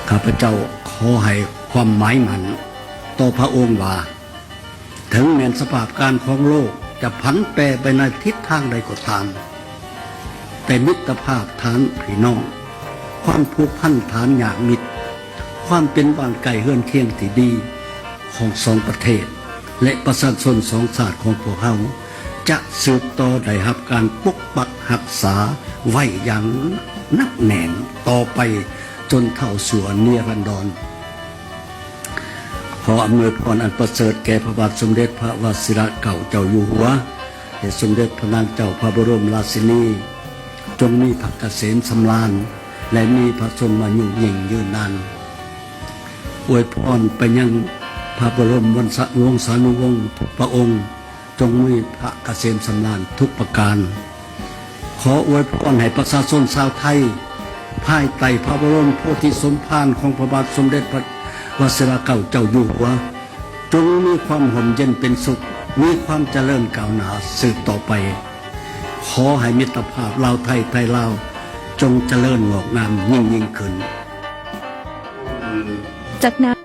ຂ້າພະເຈົ້າຂໍໃຫ້ຄວາມໝາຍໝັ້ນຕໍ່ພະອົງວ່າ ເຖິງແມ່ນສະພາບການຂອງໂລກຈະຜັນແປໄປໃນທິດທາງໃດກໍຕາມ, ແຕ່ມິດຕະພາບຖານພີ່ນ້ອງ, ຄວາມຜູກພັນຖານຍາດມິດ, ຄວາມເປັນບ້ານໃກ້ເຮືອນຄຽງທີ່ດີຂອງສອງປະເທດ ແລະ ປະຊາຊົນສອງຊາດຂອງພວກເຮົາ ຈະສືບຕໍ່ໄດ້ຮັບການປົກປັກຮັກສາໄວ້ຢ່າງໜັກແໜ້ນຕໍ່ໄປ ຈົນເທົ່າຊົ່ວນິລັນດອນ. ຂໍອຳນວຍພອນອັນປະເສີດແກ່ພະບາດສົມເດັດພະວະຊິລະເກົ້າເຈົ້າຢູ່ຫົວ ແລະ ສົມເດັດພະນາງເຈົ້າພະບໍລົມລາຊິນີ ຈົ່ງມີພະກະເສມສຳລານ ແລະ ມີພະຊົນມາຍຸຍິ່ງຍືນນານ. ອວຍພອນໄປຍັງພະບໍລົມວັນສະ ວົງສານຸວົງທຸກພະອົງ ຈົ່ງມີພະກະເສມສຳລານທຸກປະການ. ຂໍອວຍພອນໃຫ້ປະຊາຊົນຊາວໄທ ພາຍໃຕ້ພະບໍລົມໂພທິສົມພານຂອງພະບາດສົມເດັດພະວະຊິລະເກົ້າເຈົ້າຢູ່ຫົວ ຈົ່ງມີຄວາມຮົ່ມເຢັນເປັນສຸກ, ມີຄວາມຈະເລີນກ້າວໜ້າສືບຕໍ່ໄປ. ຂໍໃຫ້ມິດຕະພາບລາວໄທ ໄທລາວ ຈົ່ງຈະເລີນງອກງາມຍິ່ງໆຂຶ້ນ. ຈາກນັ້ນ